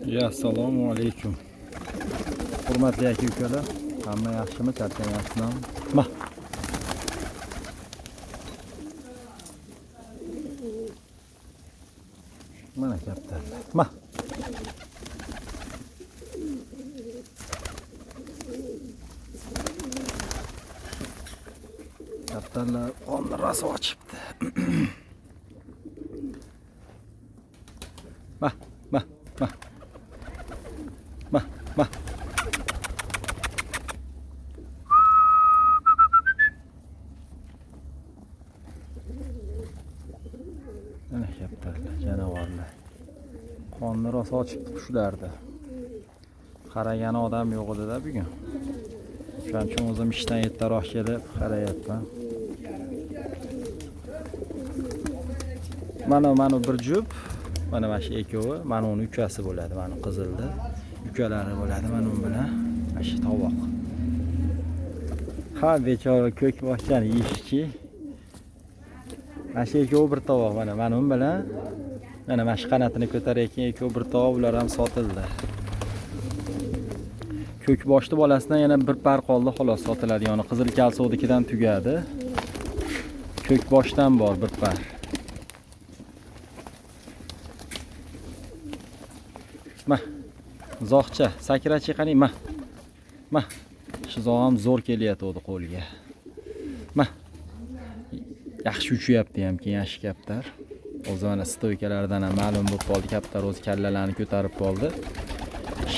Ya assalomu alaykum. Hurmatli aka ukalar, hamma yaxshimi? Charchamayapsizlarmi? Ma. Mana kaptarlar. Ma. Kaptarlar qonni rosa ochibdi. Ma, ma, ma. Ma, ma. Mana kaptarlar, janavorlar. Qonni rosa ochibdi qushlarda. Qaragani odam yo'q edi-da bugun. Shuning uchun o'zim ishdan ertaroq kelib qarayapman. Mana bir jup, mana shu ikkovi, mana uni ukasi bo'ladi, mana qizilda ukalari bo'ladi, mana u bilan mana shu tovoq. Ha, bechora ko'kboshchani yeyishchi. Mana shu ikkovi bir tovoq, mana u bilan mana shu qanotini ko'tarayotgan ikkovi bir tovoq, ular ham sotildi. Ko'kboshli bolasidan yana bir par qoldi, xolos sotiladi. Yoni qizil kalsovnikidan tugadi. Ko'kboshdan bor bir par. Ma. Zo'qcha, sakrachi qani, ma. Ma. Shu zo'q ham zo'r kelyapti qo'lga. Ma. Yaxshi uchyapti ham keyin yaxshi kaptar. O'zi mana stoykalardan ham ma'lum bo'lib qoldi, kaptar o'zi kallalarini ko'tarib qoldi.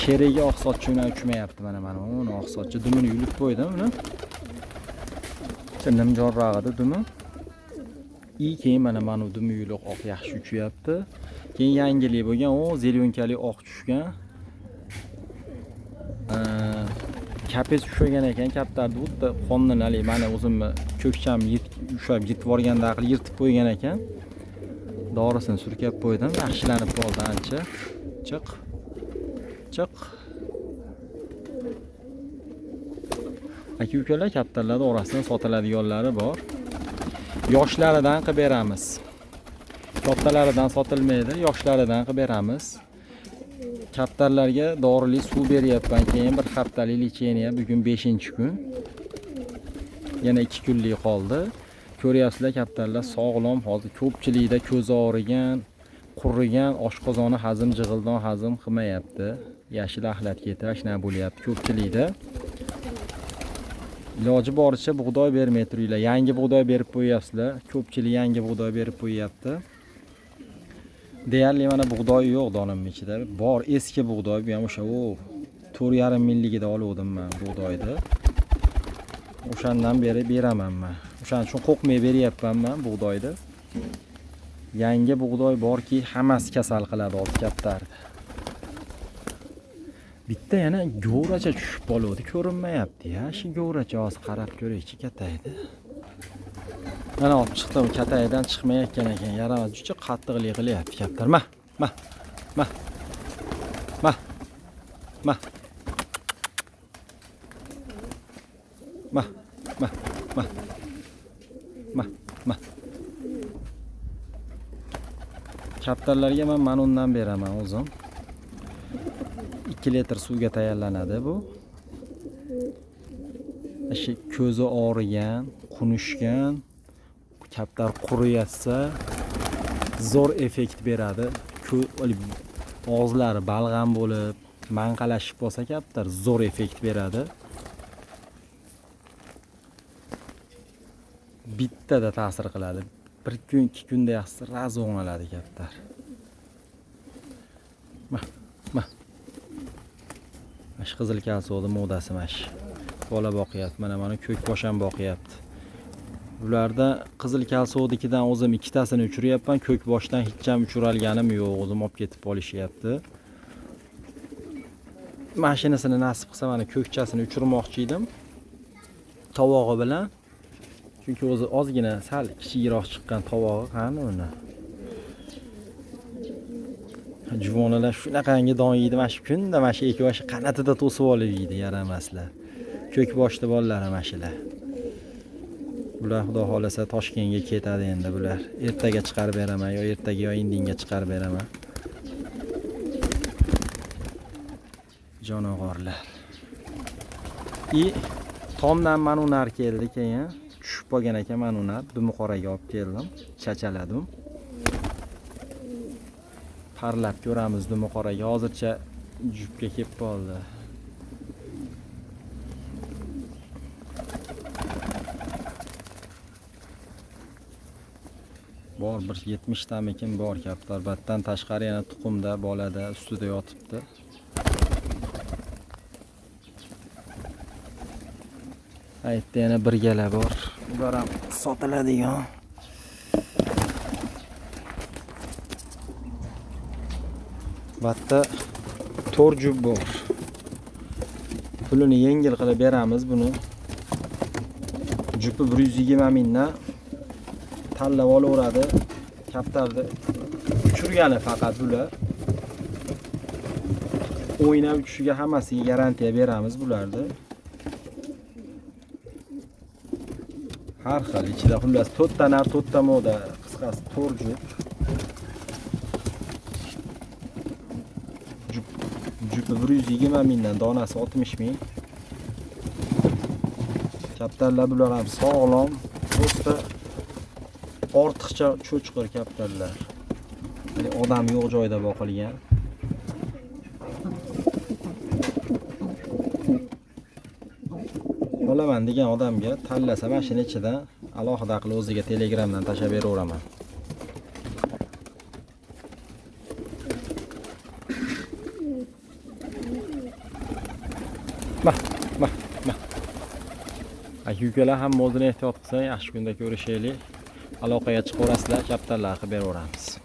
Sherigi oqsochchi bilan uchmayapti, mana uni oqsochchi dumini yulib qo'ydim uni. Nimjonroq edi dumi. I keyin mana dumi yuliq oq yaxshi uchyapti. Keyin yangilik bo'lgan, o zelyonkali oq tushgan. Kapes ushlagan ekan kaptarni, xuddi qondan haligi mana o'zimni ko'kcham ushlab yetib borganda qilib yirtib qo'ygan ekan. Dorisini surkab qo'ydim, yaxshilanib qoldi ancha. Chiq. Chiq. Aka ukalar, kaptarlar orasidan sotiladiganlari bor. Yoshlaridan qilib beramiz. Kattalaridan sotilmaydi, yoshlaridan qilib beramiz. Kaptarlarga dorili suv beryapman, keyin bir haftalik lecheniya, bugun 5-kun. Yana 2 kunlik qoldi. Ko'ryapsizlar, kaptarlar sog'lom, hozir ko'pchilikda ko'zi og'rigan, qurigan, oshqozoni hazm, jig'ildon hazm qilmayapti. Yashil axlat ketish na bo'lyapti ko'pchilikda. Iloji boricha bug'doy bermay turinglar. Yangi bug'doy berib qo'yapsizlar. Ko'pchilik yangi bug'doy berib qo'yapti. Deyarli mana bug'doy yo'q donimning ichida. Bor eski bug'doy, bu ham o'sha 4,5 mingligida oluvdim men bug'doyni. O'shandan beri beraman men. O'shaning uchun qo'rqmay beryapman men bug'doyni. Yangi bug'doy borki, hammasi kasal qiladi hozir kaptarni. Bitta yana go'racha tushib qoluvdi, ko'rinmayapti-ya. Shu go'racha hozir qarab ko'raychi kataydi. Mana olib chiqdim, kataydan chiqmayotgan ekan. Yaramas, juda qattiqlik qilyapti kaptar. Ma, ma, ma. Ma. Ma. Ma, ma, ma. Ma, ma. Kaptarlarga men mana undan beraman o'zim. 2 litr suvga tayyorlanadi bu. Shu ko'zi og'rigan, qunishgan, kaptar quriyatsa zo'r effekt beradi. Og'izlari balg'am bo'lib, manqalashib qolsa kaptar zo'r effekt beradi. Bittada ta'sir qiladi. Bir kun, 2 kunda yaxshi razi o'ng'aladi kaptar. Ma, ma. Mana shu qizil kalsovni modasi mana shu. Bola boqyapti, mana ko'kbosh ham boqyapti. Bularda qizil kalsovnikidan o'zim ikkitasini uchiryapman, ko'kboshdan hech ham uchiralganim yo'q, o'zim olib ketib olishyapti. Mashinasini nasib qilsa mana ko'kchasini uchirmoqchi edim tovog'i bilan. Chunki o'zi ozgina sal kichikroq chiqqan tovog'i, qani uni. Juvonalar shunaqangi don yeydi, mana shu kunda mana shu ikki boshi qanotida to'sib olib yeydi yaramaslar. Ko'kboshli bolalari mana shular. Bular xudo xolasa Toshkentga ketadi endi bular. Ertaga chiqarib beraman, yo ertaga yo indinga chiqarib beraman. Jonivorlar. И tomdan manunar keldi keyin. Tushib qolgan ekan manunar. Dumuqoraga olib keldim. Chachaladim. Parlab ko'ramiz dumuqoraga. Hozircha jupga kelib qoldi. Bor bir 70 tamikin bor kaptar. Batdan tashqari yana tuxumda, bolada ustida yotibdi. Aytdi yana bir gala bor. Bular ham sotiladigan. Batda 4 jup bor. Pulini yengil qilib beramiz buni. Jupi 120 mingdan tanlab olaveradi. Kaptarni uchirgani faqat bular. O'ynab uchishiga hammasiga garantiya beramiz bularni. Har xil ichida xullas 4 ta nar, 4 ta moda, qisqasi 4 jup. Jupi 120 mingdan, donasi 60 ming. Kaptarlar bular ham sog'lom, просто ortiqcha cho'chqir kaptarlar. Ya'ni odam yo'q joyda boqilgan. Olaman degan odamga tanlasa mana shuni ichidan alohida qilib o'ziga Telegramdan tashlab beraveraman. Bah, bah, bah. Aka ukalar hamma o'zini ehtiyot qilsin, yaxshi kunda ko'rishaylik. Aloqaga chiqaverasizlar, kaptarlar qilib beraveramiz.